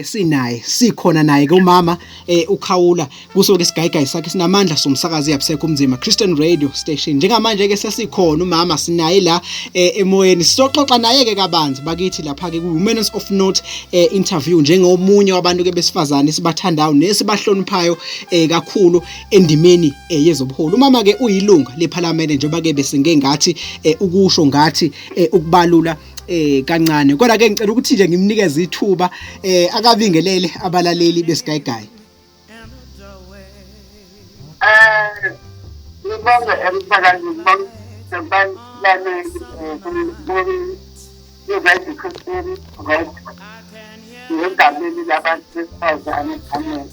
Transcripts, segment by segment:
Sinaye, sikhona naye ke umama uKhawula kuso ke isigayigayi sakhe sinamandla somsakazi yabusekho umzima Christian Radio Station. Njengamanje ke sesikhona umama sinaye la emoyeni, sizoxoxa naye ke kabanzi bakithi lapha ke ku Women of Note interview njengomunye wabantu ke besifazane sibathandayo nesibahloniphayo kakhulu endimeni yezobuholi. Umama ke uyilunga lephalamende njengoba ke besingeke ngathi ukusho ngathi ukubalula kancane, kodwa ke ngicela ukuthi nje ngimnikeze ithuba akabingelele abalaleli besigayigayi. Ngibonge emsakazweni, ngibonge nabalaleli ku-Radio Christian Radio ngegameni labantu besifazane. Amen.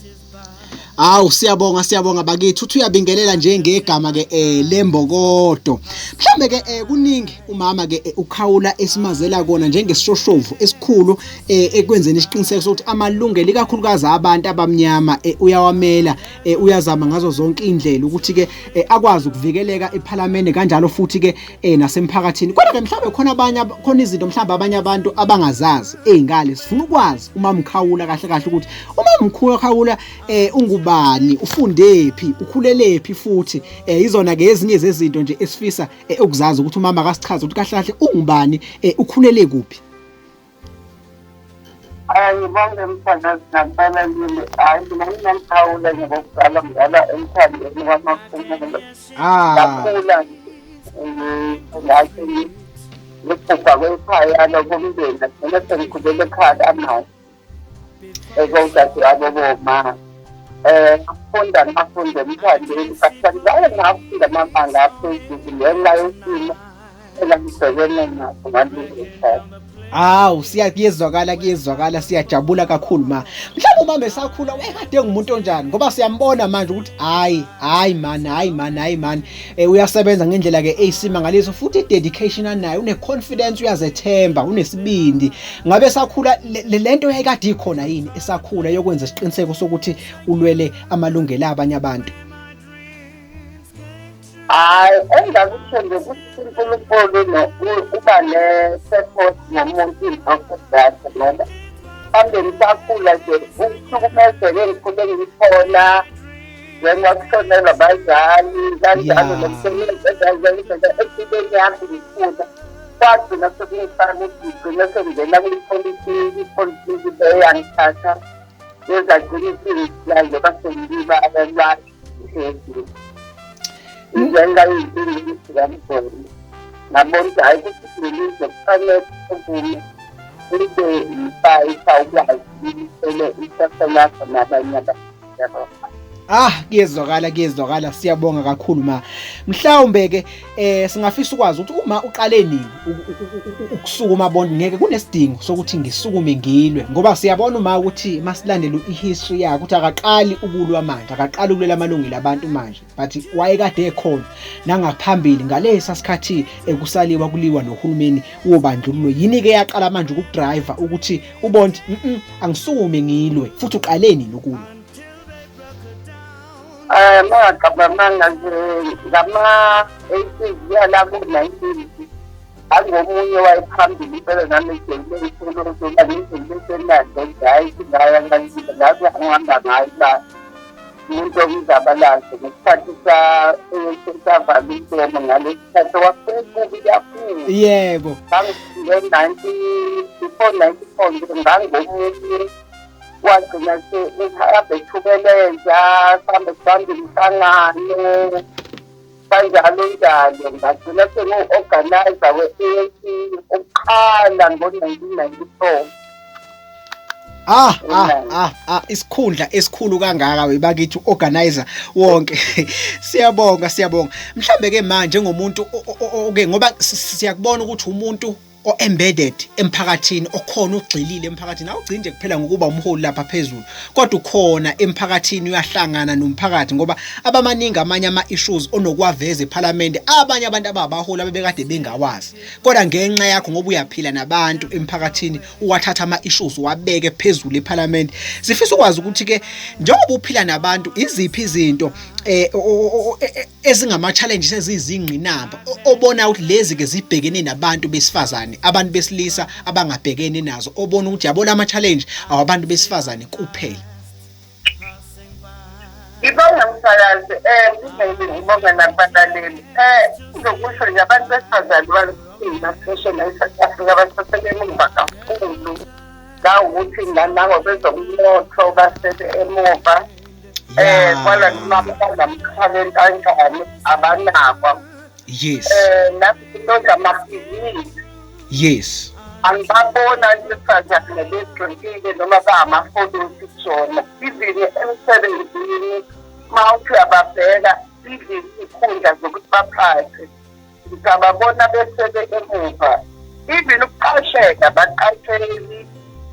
Awu, siyabonga, siyabonga bakithi. Uthi uyabingelela nje ngegama ke lembokodo. Mhlambe ke kuningi umama ke uKhawula esimazela kona njengesishoshovu esikhulu ekwenzeni isiqiniseko sokuthi amalungelo ikakhulukazi abantu abamnyama uyawamela, uyazama ngazo zonke indlela ukuthi ke akwazi ukuvikeleka eParliament, kanjalo futhi ke nasemphakathini. Kodwa ke mhlambe khona abanye, khona izinto mhlambe abanye abantu abangazazi ezingale. Sifuna ukwazi uma Mkhawula kahle kahle ukuthi uma Mkhawula ungubani, ufundephi, ukhulelephi, futhi izona ke ezinye zezinto nje esifisa ukuzazi ukuthi umama akasichaze ukuthi kahle kahle ungubani, ukhulele kuphi. Ngibonge emsakazi nakubalaleli. Hhayi, mina nginamkhawula nje ngokuzalwa, ngizalwa emthandeni kwaMaphumulo. Ngakhula ngathi ngigubha kwekhaya lokomndeni, ngagcina sengikhulele ekhaya kamama ekodadewabo boma. Ngafunda, ngafunda emthandeni, but angizange ngafunda amabanga aphezulu ngenxa yesimo engangibhekene naso ngaleso sikhathi. Hawu, siyakuyezwakala, kuyezwakala, siyajabula kakhulu ma. Mhlawumbe uma besakhula wayekade ngumuntu onjani, ngoba siyambona manje ukuthi hayi hayi man, hayi man, hayi man, uyasebenza ngendlela ke eyisimangaliso, futhi dedication anayo, une confidence, uyazethemba, unesibindi. Ngabe sakhula lento yayikade ikhona yini esakhula yokwenza isiqiniseko sokuthi ulwele amalungelo abanye abantu? Hhayi, engingakusho nje ukuthi uNkulunkulu uba ne-purpose ngomuntu, iy'nhloso zakhe, ngoba mhlawumbe ngisakhula nje ukuhlukumezeka engikhule ngikuthola njengokushonelwa abazali kanjalo nomsebenzi engazenza empilweni yami ngikhula, kwagcina sekungifaka ukuthi ngigcine sengingena kwipolitiki. Ipolitiki beyangithatha yezagcina isingisilayo njengoba sengiba abalwazi phezulu ngenxa yey'nkinga zikamgolo. Ngabona ukuthi hhayi, ukuthi lelizwe kufanele usukume ube yifighter, ukwazi ukusele isasa lakho nabanye abantu, yabo. Ah, kuyezwakala, kuyezwakala, siyabonga kakhulu ma. Mhlawumbe ke singafisa ukwazi ukuthi uma uqale nini ukusukuma bonke ngeke kunesidingo sokuthi ngisukume ngilwe, ngoba siyabona uma ukuthi masilandela ihistory yakhe ukuthi akaqali ukulwa manje, akaqali ukulwela amalungelo abantu manje, but wayekade ekhona nangaphambili ngalesa sikhathi ekusaliwa kuliwa nohulumeni wobandlululo. Yini ke yaqala manje ukudriver ukuthi ubone ukuthi angisukume ngilwe, futhi uqale nini ukulwa? Mangaqabamanga nje ngama-80s kuya la ku-90s, angomunye wayephambili impela nami ejele isikolo soba ngizele senado nje, hhayi singaya kanjile ngaze ngihamba ngayo uba umuntu omzabalazo ngesikhathi savala umlomo, ngalesi sikhathi kwasekubi kakhulu. Nge-ninety before 94 nje ngangomunye wagcina ehambe ethubeleza, sihambe sibambe imihlangano kanjalo njalo, ngagcina sengiwu-organizer we-ANC ukuqala ngo-1994. Ah ah ah ah, isikhundla esikhulu kangaka webakithi, organizer wonke. Siyabonga, siyabonga. Mhlambe ke manje ngomuntu oke, ngoba siyakubona ukuthi umuntu o-embedded emphakathini, okhona ogxilile emphakathini, awugcini nje kuphela ngokuba umholi lapha phezulu, kodwa ukhona emphakathini, uyahlangana nomphakathi, ngoba abamaningi amanye ama-issues onokuwaveza ephalamende abanye abantu ababaholi abebekade bengawazi, kodwa ngenxa yakho, ngoba uyaphila nabantu emphakathini, uwathatha ama-issues wabeke phezulu ephalamende. Sifisa ukwazi ukuthi-ke njengoba uphila nabantu, iziphi izinto ezingama-challenges, eziyizingqinamba obona ukuthi lezi ke zibhekene nabantu besifazane? besifazane, abantu besilisa abangabhekene nazo, obona ukuthi yabo lama challenge awabantu besifazane kuphela? Ngibonga msakazi, ngibonga nakubalaleli. Ngizokusho nje abantu besifazane bathina phesheya e-South Africa basasele emuva kakhulu. Ngawukuthi nangokwezomnotho basele emuva. Kwala noma banamthalente anjani abanakwa. Nazinto zamabhizinisi. Angibabona abantu besifazane begxilile noma bangamafolosi kuzona. Even emsebenzini uma uthi uyababheka, even iy'khundla zokuthi baphathe, ngiyababona besele emuva. Even ukuqasheka, baqasheki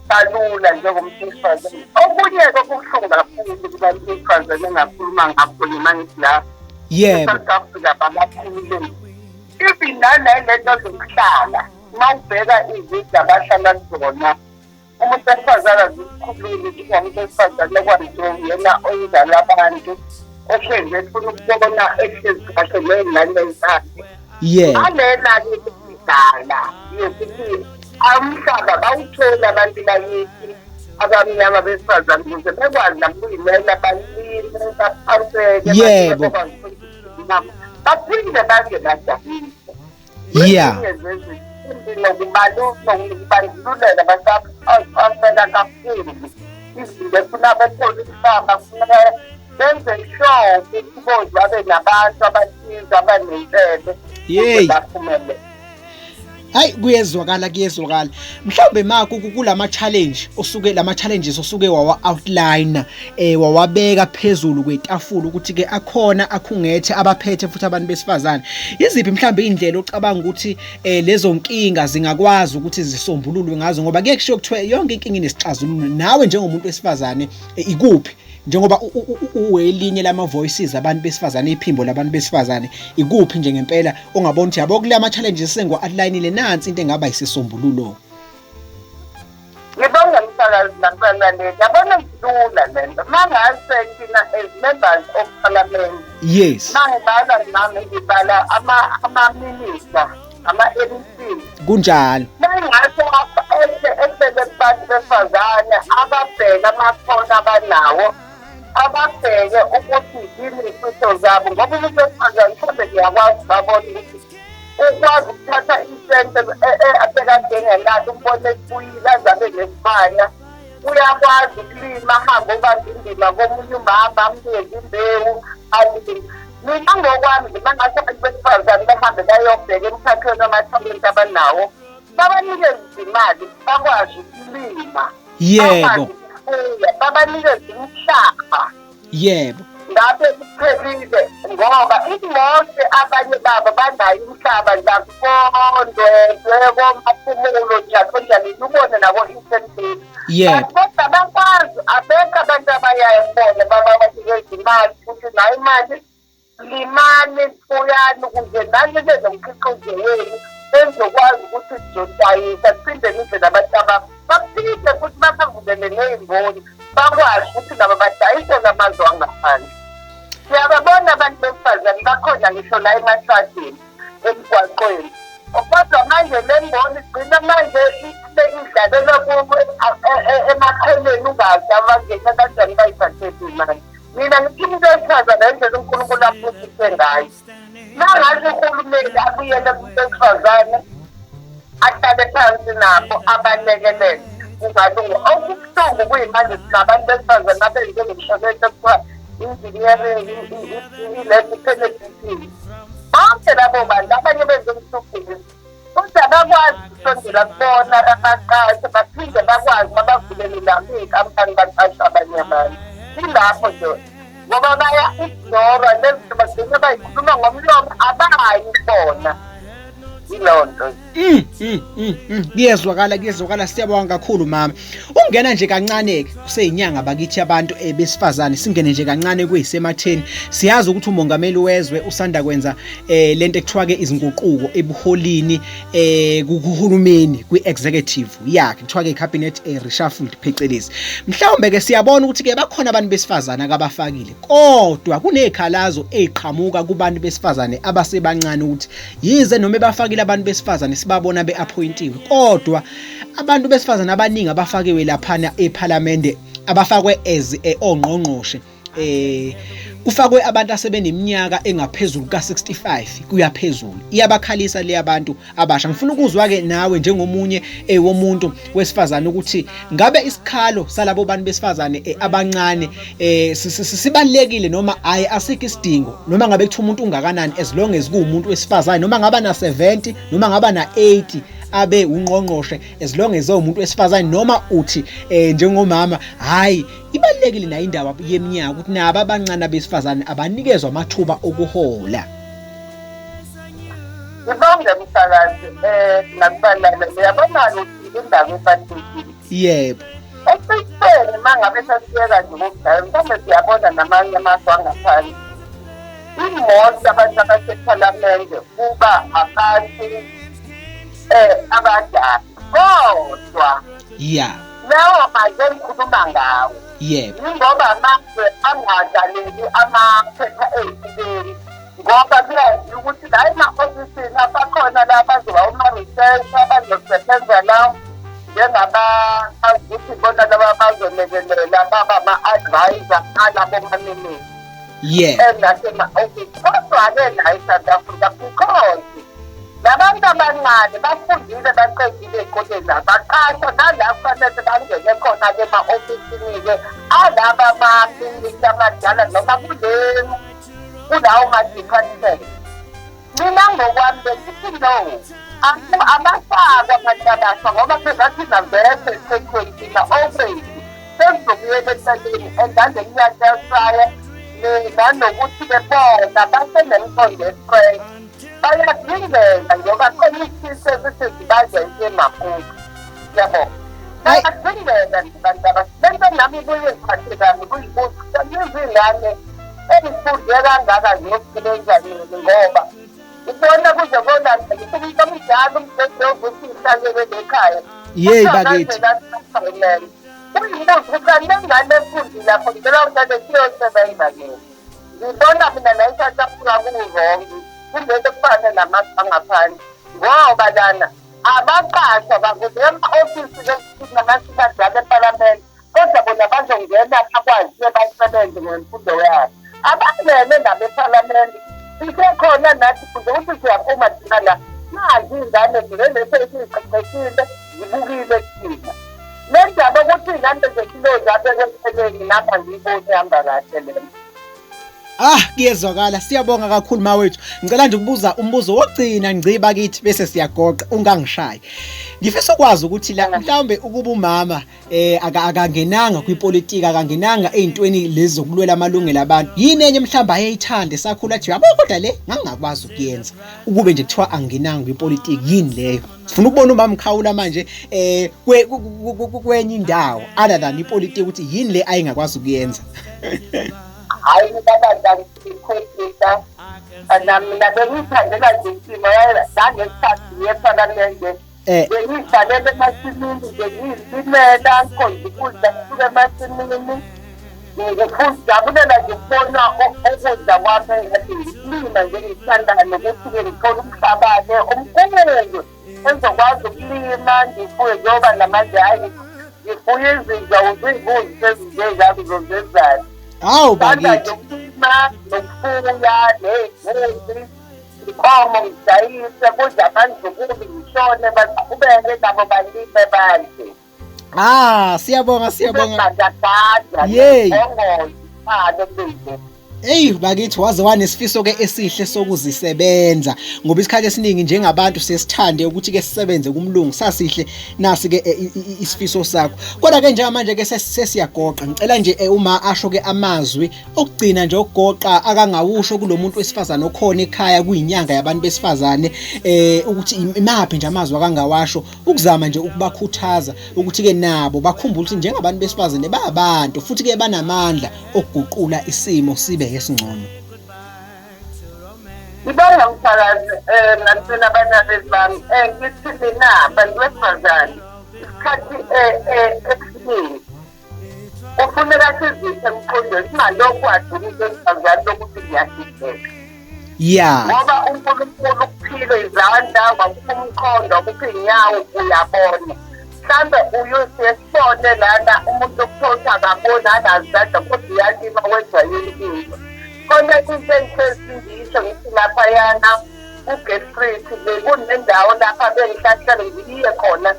kalula njengomuntu wesifazane. Okunye-ke okubuhlungu kakhulu kubantu besifazane engakhuluma ngakho noma ngithi la e-South Africa babakhululeki. Even nalento zokuhlala, uma ubheka izindlu abahlala kuzona, umuntu wesifazane azikhululi njengomuntu wesifazane okwazi uyena oyizala abantu, ohlezi efuna ukubona ehlezi kahle ney'ngane zakhe. Nalena-ke indlala yokuthi umhlaba bawutholi abantu bakithi abamnyama besifazane ukuze bekwazi nabo ukuyimela, balime, baphanseke, baphinde baze badayise. Nokubandlululela basafela kakhulu izinto efuna bethole umhlaba, kufuneka benze sure ukuthi boze babe nabantu abathize abanentshebe ukuze baphumelele. Hayi, kuyezwakala, kuyezwakala. Mhlawumbe ma kulama challenge osuke, lama challenges osuke wawa outline, wawabeka phezulu kwetafula ukuthi ke akhona akhungethe abaphethe futhi abantu besifazane, iziphi mhlawumbe indlela ocabanga ukuthi lezo nkinga zingakwazi ukuthi zisombululwe ngazo? Ngoba kuye kushiwo kuthiwa yonke inkinga inesixazululo. Nawe njengomuntu wesifazane, ikuphi, njengoba uwelinye lama voices abantu besifazane, iphimbo labantu besifazane, ikuphi nje ngempela ongabona ukuthi yabo kule ama challenges sengiwa outlineile, nansi into engaba isisombululo? Ngibonga msakazi nakubalaleli. Yabona, ilula lento uma ngase thina as members of parliament, mangibala nami ngibala ama-minister, ama-MEC, mangase ehlele kubantu besifazane, ababheke amakhono abanawo, ababheke ukuthi yini iy'fiso zabo, ngoba umuntu wesifazane mhlawumbe ngiyakwazi babona ukuthi ukwazi ukuthatha isente abekade engenalo, umbone esibuyile aze abe nesibaya. Uyakwazi ukulima, ahambe obamba indima komunye umama, amnikeze imbewu alime. Mina ngokwami nje, mangase abantu besifazane behambe bayobheka emkhakheni wamathalente abanawo, babanikeze imali bakwazi ukulima, bakwazi ukufuya, babanikeze umhlaba, ngabe kuphelile, ngoba i-most abanye babo banayo umhlaba ngakondwedwe, komaphumulo, njalo njalo, ubone nako-Eastern Cape. Kodwa bakwazi, abekho abantu abayayo kubona babanikeza imali futhi nayo imali, limani, fuyani ukuze nani nibe nomkhiqizo wenu enizokwazi ukuthi nizodayisa, kuphinde nidle nabantu abakho, baphinde futhi babavulele ney'mboni bakwazi ukuthi nabo badayise namazwe angaphandle. Siyababona abantu besifazane bakhona ngisho la emathradini, emgwaqweni, kodwa manje le mboni igcina manje idlalela emakhoneni, ungazi abangena kanjani bayiphathephi imali. Mina ngithi umuntu wesifazane indlela uNkulunkulu ambusise ngayo, mangathi uhulumeni abuyele kumuntu wesifazane, ahlale phansi nabo, abalekelele, kungalunga. Okubuhlungu kuyimanje sinabantu besifazane abenze ngisho lento ekuthiwa engineering, ilento i-telemedicine, bonke labo bantu abanye benze umsubhizinisi, kodwa bakwazi ukusondela kubona babaqashe, baphinde bakwazi babavulele nabo iy'nkampani baqashe abanye abantu. Ilapho nje ngoba baya-ignora lezi, bagcine bayikhuluma ngomlomo, abayi kubona, yileyo nto. Kuyezwakala, kuyezwakala. Siyabonga kakhulu mama. Ungena nje kancane ke kuseyinyanga bakithi abantu besifazane, singene nje kancane kuyisematheni. Siyazi ukuthi umongameli wezwe usanda kwenza lento ekuthiwa ke izinguquko ebuholini kuhulumeni, kwi-executive yakhe, kuthiwa ke cabinet reshuffled phecelezi. Mhlawumbe ke siyabona ukuthi ke bakhona abantu besifazane akabafakile, kodwa kunezikhalazo eziqhamuka kubantu besifazane abasebancane ukuthi yize noma ebafakile abantu besifazane sibabona beappointiwe, kodwa abantu besifazane abaningi abafakiwe laphana ePhalamende, abafakwe as ongqongqoshe, kufakwe abantu asebeneminyaka engaphezulu ka-65 kuya phezulu. Iyabakhalisa le abantu abasha. Ngifuna ukuzwa ke nawe njengomunye womuntu wesifazane ukuthi ngabe isikhalo salabo bantu besifazane abancane sibalekile noma hayi, asikho isidingo, noma ngabe kuthiwa umuntu ungakanani, as long as kuwumuntu wesifazane, noma ngaba na 70 noma ngaba na 80 abe ungqongqoshe, as long as umuntu wesifazane? Noma uthi njengomama, hayi, ibalekile nayo indaba yeminyaka, ukuthi nabo abancane abesifazane abanikezwa amathuba okuhola? Ngibonge, msakazi, nakubalaleli. Uyabona-ke ukuthi indaba ebalulekile. Eqinisweni, uma ngabe sesiyeka nje ukudlala, mhlawumbe siyabona namanye amazwe angaphandle, imoto abantu abasephalamende kuba abantu abadala, kodwa lawo mazwe engikhuluma ngawo, yingoba amazwe angadlaleli amaphepha ey'fubeni, ngoba kuyaziwa ukuthi la ema-ofisini abakhona la bazoba uma-research, abazosebenza la njengabazi ukuthi bona laba bazolekelela, baba ama-advisor alabo ma-minister nasema-ofisi. Kodwa-ke la e-South Africa, because labantu abancane bafundile, baqedile ey'koleni zabo, baqashwa nala kufanele bangene khona-ke ema-ofisini-ke alaba ma-minister amadala noma kulawo ma-department. Mina ngokwami bengithi no, abafakwa abantu abasha, ngoba phela thina vele emthethweni thina always sesizobuyela eceleni and naleminyaka yasaya, nanokuthi-ke bona basenemqondo e-fresh, bayadingeka njengoba khona isifiso esithi zibazenze emaphupho yabo. Bayadingeka nje abantu abasha. Lento nami ibuye ngiphathe kabi kuyibuthi izingane ezifunde kangaka ziyosebenza nini, ngoba ubona kuze konakala umuntu omdala umbhede wokuthi uhlalele ekhaya. Yeyi bakithi. Kuyibuza ukuthi le ngane efundile lapho ngicela ukuthi siyosebenza nini. Ngibona mina la e-South Africa ku-wrong, kungeke kufane namazwe angaphandle, ngoba lana abaqashwa bakude ema-ofisi namasibadala ephalamende, kodwa bona bazongena bakwaziwe basebenze ngemfundo yabo. Abangene nabo ephalamende, sisekhona nathi kuze ukuthi siyaphuma thina la, nazi iy'ngane zilelesi esiziqeqeshile zibukile kuthina. Le ndaba ukuthi iy'ngane zesilozi abeke eceleni, nami angiyiboni ihamba kahle lena. Ah, kuyezwakala. Siyabonga kakhulu mawethu. Ngicela nje ukubuza umbuzo wokugcina ngci bakithi, bese siyagoqa, ungangishayi. Ngifisa ukwazi ukuthi la mhlawumbe ukuba umama akangenanga kwipolitiki, akangenanga ezintweni lezi zokulwela amalungelo abantu, yini enye mhlawumbe ayeyithanda esakhula athi, yabo, kodwa le ngangingakwazi ukuyenza ukube nje kuthiwa anginanga kwipolitiki? Yini leyo? Sifuna ukubona umama Khawula manje kwenye indawo other than ipolitiki, ukuthi yini le ayengakwazi ukuyenza. Hhayi baba, ngikhohlisa mina, bengiyithandela nje isimo langesikhathi ngiye ephalamende. Bengiyihlalele emasimini nje, ngiyilimela, ngikhonza ukudla kusuka emasimini, ngijabulela nje ukubona ukudla kwami engathi ngikulima nje, ngithandayo nokuthi-ke ngithole umhlaba-ke omkhulu engizokwazi ukulima ngifuye, njengoba namanje hhayi ngifuye izinja, uzibuze sezinje zami zozenzani. Hawu Thanda bakithi. nje ukulima nokufuya ney'mbuzi, inkomo, ngidayise kudla abazukulu, ngishone baqhubeke nabo balime badle. Ah, siyabonga, siyabonga. Gada Yey. nembongolo alo kulezi. Eyi bakithi, waze wanesifiso ke esihle sokuzisebenza, ngoba isikhathi esiningi njengabantu sesithande ukuthi ke sisebenze kumlungu. Sasihle nasi ke isifiso sakho. Kodwa ke njengamanje ke sesiyagoqa, ngicela nje uma asho ke amazwi okugcina nje okugoqa akangawusho kulomuntu wesifazane okhona ekhaya kuyinyanga yabantu besifazane, ukuthi imaphi nje amazwi akangawasho ukuzama nje ukubakhuthaza ukuthi ke nabo bakhumbule ukuthi njengabantu besifazane bayabantu futhi ke banamandla okuguqula isimo sibe esingcono. Ngibonga, msakazi, ngasena abanabezi bami. Ngithi mina, bantu besifazane, isikhathi esiningi kufuneka sizise emqondweni, singalokhu wazi umuntu wesifazane lokuthi ngiyahlupheka. Ya. Ngoba uNkulunkulu ukuphile izandla, wakupha umqondo, wakupha iy'nyawo, uyabona. Mhlambe uyusiye sibone lana umuntu okuthothi akaboni anazandla kodwa uyalima wenza yonke into. Khona into engihlezi ngiyisho ngithi laphayana kuGet Street bekunendawo lapha bengihlahlele ngiye khona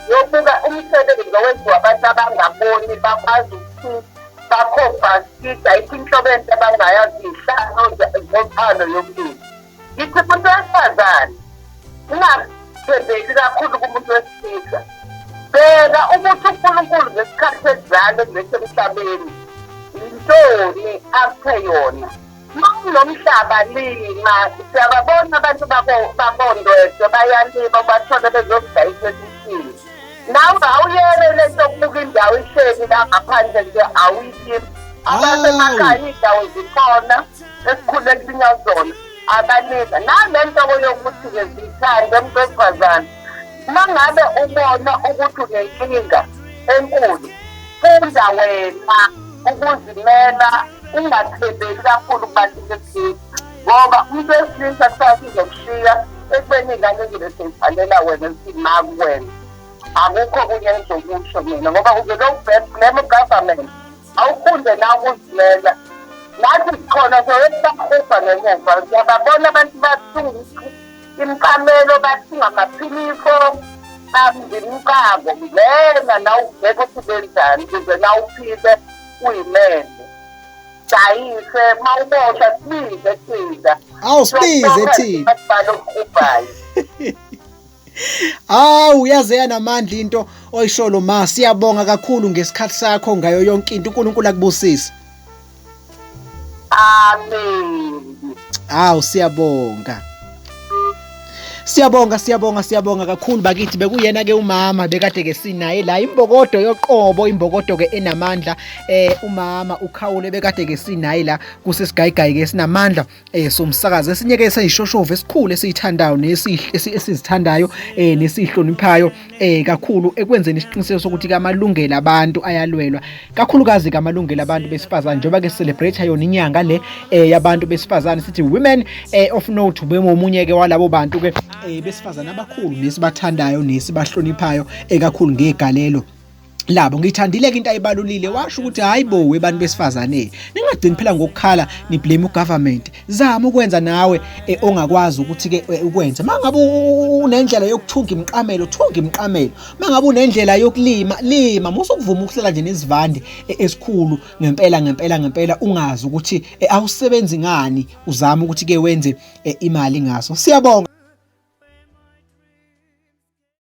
yobuka umsebenzi owenziwa abantu abangaboni bakwazi ukuthi bakhobhaskida ayikho inhlobo ento abangayazi iy'hlalo zothando yokulima. Ngithi umuntu wesifazane ungathembeki kakhulu kumuntu wesilisa. Bheka ukuthi uNkulunkulu ngesikhathi ekuzala ekulethe emhlabeni yintoni akuphe yona. Uma unomhlaba lima, siyababona abantu bakondwedwe bayalima ubathole bezokudayisa esisini. Nawe awuyeke le nto yokubuka indawo ihleli la ngaphandle nje awuyilimi. Abasemakhaya iy'ndawo zikhona esikhule kulinywa zona abalima. Nale nto yokuthi-ke zithande umuntu wesifazane uma ngabe ubona ukuthi unenkinga enkulu funda wena ukuzimela ungathembeli kakhulu kubantu besilisa ngoba umuntu wesilisa kusasa uzokushiya ekubeni iy'ngane izobe seyibhalela wena zithi ma kuwena akukho okunye engizokusho mina ngoba uzelokubhema ugovernment awufunde na ukuzimela nathi sikhona soyesibahubha ngemuva siyababona abantu bathunga imiqamelo bathunga amaphilifo bamba imiqako ngena na ubheke ukuthi benzani ukuze na uphile uyimele dayise uma uboshwa sibize thina. Awu sibize thina. Asibhale okuhubhayo. Awu yaze yanamandla into oyisholo ma siyabonga kakhulu ngesikhathi sakho ngayo yonke into uNkulunkulu akubusise. Amen. Awu siyabonga. Siyabonga siyabonga siyabonga kakhulu bakithi bekuyena ke umama bekade ke sinaye la imbokodo yoqobo imbokodo ke enamandla umama ukhawule bekade ke sinaye la kusesigayigayi ke sinamandla somsakazo esinye ke seyishoshovu esikhulu esiyithandayo nesizithandayo nesihloniphayo kakhulu ekwenzeni isiqiniseko sokuthi kamalungelo abantu ayalwelwa kakhulukazi kamalungelo abantu besifazane njengoba ke celebrate yona inyanga le yabantu besifazane sithi women of note bemomunye ke walabo bantu ke besifazane abakhulu nesibathandayo nesibahloniphayo ekakhulu ngegalelo labo. Ngithandile ke into ayibalulile washo ukuthi hayi bo webantu besifazane ningagcini phela ngokukhala ni blame ugovernment, zama ukwenza nawe ongakwazi ukuthi ke ukwenze. Mangabe unendlela yokuthunga imiqamelo thunga imiqamelo, mangabe unendlela yokulima lima, musukuvuma ukuhlala nje nesivande esikhulu ngempela ngempela ngempela ungazi ukuthi awusebenzi ngani, uzama ukuthi ke wenze imali ngaso. Siyabonga.